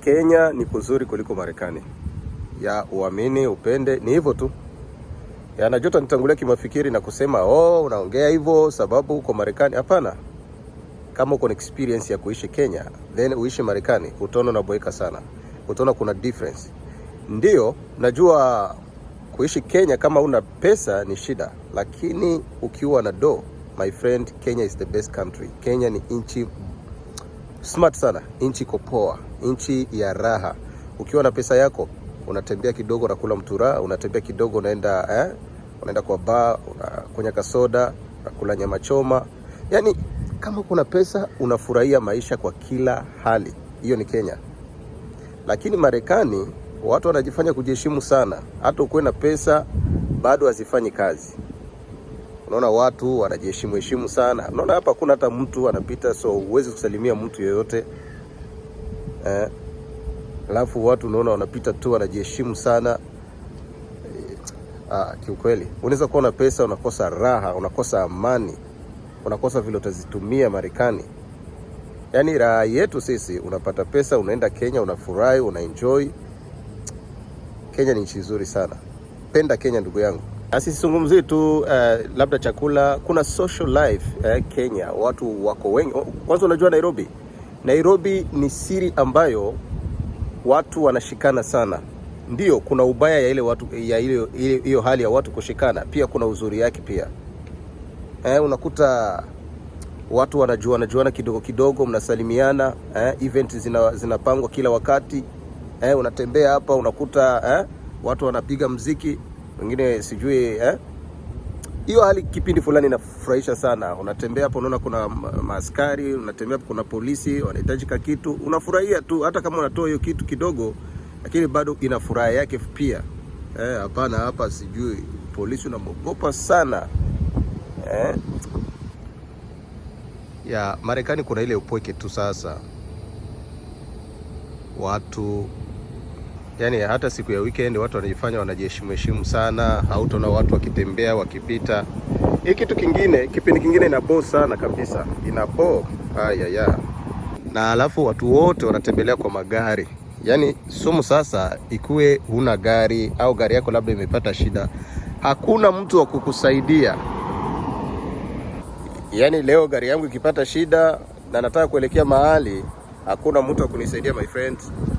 Kenya ni kuzuri kuliko Marekani. Ya uamini upende, ni hivyo tu. Ya najua utanitangulia kimafikiri na kusema, "Oh, unaongea hivyo sababu uko Marekani." Hapana, kama uko na experience ya kuishi Kenya then uishi Marekani, utaona unaboeka sana, utaona kuna difference. Ndio najua kuishi Kenya kama una pesa ni shida, lakini ukiwa na do, my friend, Kenya is the best country. Kenya ni nchi smart sana, nchi iko poa, nchi ya raha. Ukiwa na pesa yako unatembea kidogo, unakula mtura, unatembea kidogo, unaenda unaenda kwa bar, unakunywa kasoda, unakula nyama choma. Yani kama kuna pesa unafurahia maisha kwa kila hali. Hiyo ni Kenya. Lakini Marekani watu wanajifanya kujiheshimu sana, hata ukuwe na pesa bado hazifanyi kazi. Unaona watu wanajiheshimu heshimu sana. Unaona hapa hakuna hata mtu anapita, so huwezi kusalimia mtu yoyote. Alafu watu unaona wanapita tu wanajiheshimu sana. Kiukweli unaweza kuwa na pesa unakosa raha, unakosa amani, unakosa vile utazitumia Marekani. Yaani raha yetu sisi, unapata pesa unaenda Kenya, unafurahi, unaenjoy. Kenya ni nchi nzuri sana. Penda Kenya, ndugu yangu. Asizungumzie tu labda chakula, kuna social life Kenya watu wako wengi. Kwanza unajua Nairobi, Nairobi ni city ambayo watu wanashikana sana. Ndio kuna ubaya ya ile watu ya ile hiyo hali ya watu kushikana, pia kuna uzuri yake pia. Unakuta watu wanajuana juana kidogo kidogo, mnasalimiana, event zinapangwa kila wakati. Unatembea hapa unakuta watu wanapiga mziki, wengine sijui hiyo hali kipindi fulani inafurahisha sana. Unatembea hapo unaona kuna maaskari, unatembea hapo kuna polisi wanahitajika kitu, unafurahia tu, hata kama unatoa hiyo kitu kidogo, lakini bado ina furaha yake pia. Hapana, hapa sijui polisi unamwogopa sana. Ya Marekani kuna ile upweke tu sasa, watu yani hata siku ya weekend watu wanajifanya wanajiheshimu heshimu sana, hautaona watu wakitembea wakipita. Hii kitu kingine, kipindi kingine inabore sana kabisa, inabore haya ya na alafu watu wote wanatembelea kwa magari. Yani sumu sasa, ikuwe huna gari au gari yako labda imepata shida, hakuna mtu wa kukusaidia. Yani leo gari yangu ikipata shida na nataka kuelekea mahali, hakuna mtu wa kunisaidia, my friend,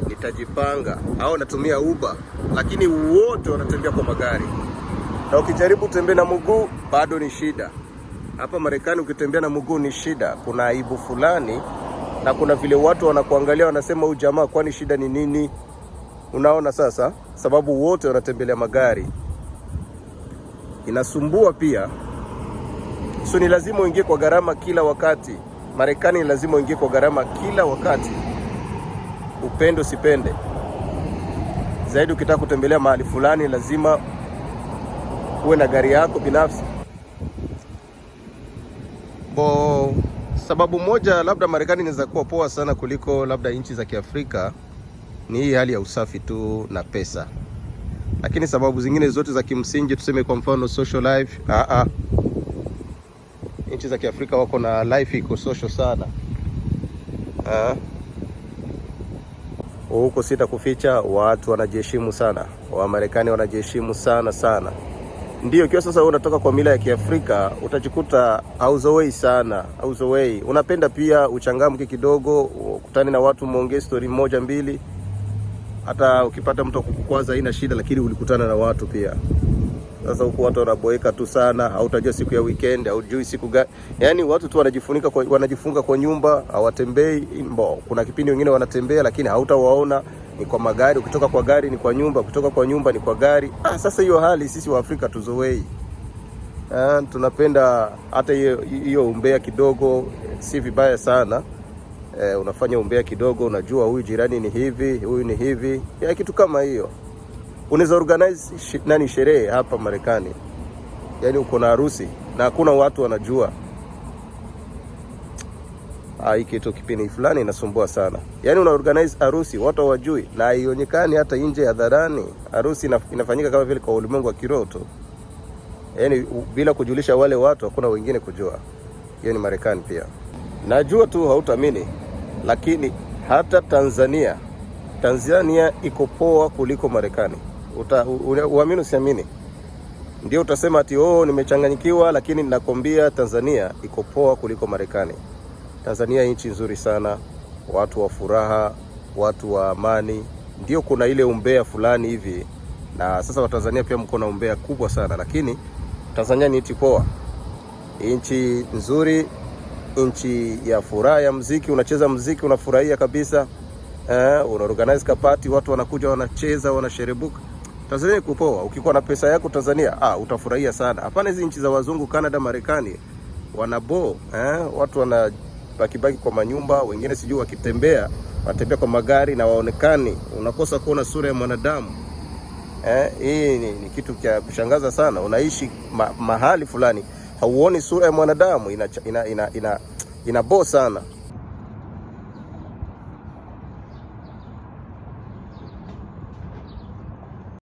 nitajipanga au natumia Uber, lakini wote wanatembea kwa magari, na ukijaribu kutembea na mguu bado ni shida. Hapa Marekani ukitembea na mguu ni shida, kuna aibu fulani na kuna vile watu wanakuangalia wanasema, huyu jamaa kwani shida ni nini? Unaona sasa, sababu wote wanatembelea magari, inasumbua pia. So ni lazima uingie kwa gharama kila wakati. Marekani ni lazima uingie kwa gharama kila wakati, upende usipende. Zaidi ukitaka kutembelea mahali fulani, lazima uwe na gari yako binafsi. Bo, sababu moja labda Marekani inaweza kuwa poa sana kuliko labda nchi za Kiafrika ni hii hali ya usafi tu na pesa, lakini sababu zingine zote za kimsingi, tuseme kwa mfano social life, a nchi za Kiafrika wako na life iko social sana. Huko sita kuficha, watu wanajiheshimu sana, Wamarekani wanajiheshimu sana sana. Ndio, ikiwa sasa wewe unatoka kwa mila ya Kiafrika utajikuta hauzoei sana, hauzoei. Unapenda pia uchangamke kidogo, ukutane na watu, muongee story moja mbili. Hata ukipata mtu akukukwaza haina shida, lakini ulikutana na watu pia. Sasa huku watu wanaboeka tu sana, hautajua siku ya weekend, haujui siku gani. Yaani watu tu wanajifunika kwa, wanajifunga kwa nyumba, hawatembei. Mbo, kuna kipindi wengine wanatembea lakini hautawaona, ni kwa magari, ukitoka kwa gari ni kwa nyumba, kutoka kwa nyumba ni kwa gari. Sasa hiyo hali sisi wa Afrika tuzoei. Tunapenda hata hiyo hiyo umbea kidogo, si vibaya sana. Unafanya umbea kidogo, unajua huyu jirani ni hivi, huyu ni hivi, ya kitu kama hiyo. Unaweza organize nani sherehe hapa Marekani, yaani uko na harusi na hakuna watu wanajua. Hii kitu kipindi fulani inasumbua sana. Yaani una organize harusi watu hawajui na haionekani hata nje hadharani. Harusi inafanyika kama vile kwa ulimwengu wa kiroho tu, yaani bila kujulisha wale watu, hakuna wengine kujua. Hiyo ni Marekani pia. Najua tu hautaamini, lakini hata Tanzania Tanzania iko poa kuliko Marekani. Uamini usiamini, ndio utasema ati oh, nimechanganyikiwa, lakini ninakwambia Tanzania iko poa kuliko Marekani. Tanzania nchi nzuri sana, watu wa furaha, watu wa amani. Ndio kuna ile umbea fulani hivi, na sasa Watanzania pia mko na umbea kubwa sana, lakini Tanzania ni nchi poa, nchi nzuri, nchi ya furaha ya mziki. Unacheza mziki unafurahia kabisa, una organize kaparty, watu wanakuja wanacheza, wanasherebuka. Tanzania iko poa. Ukikuwa na pesa yako Tanzania, utafurahia sana. Hapana hizi nchi za wazungu, Canada, Marekani wanabo, watu wana bakibaki kwa manyumba, wengine sijui wakitembea wanatembea kwa magari na waonekani, unakosa kuona sura ya mwanadamu. Hii ni kitu cha kushangaza sana. Unaishi mahali fulani hauoni sura ya mwanadamu, ina bore sana.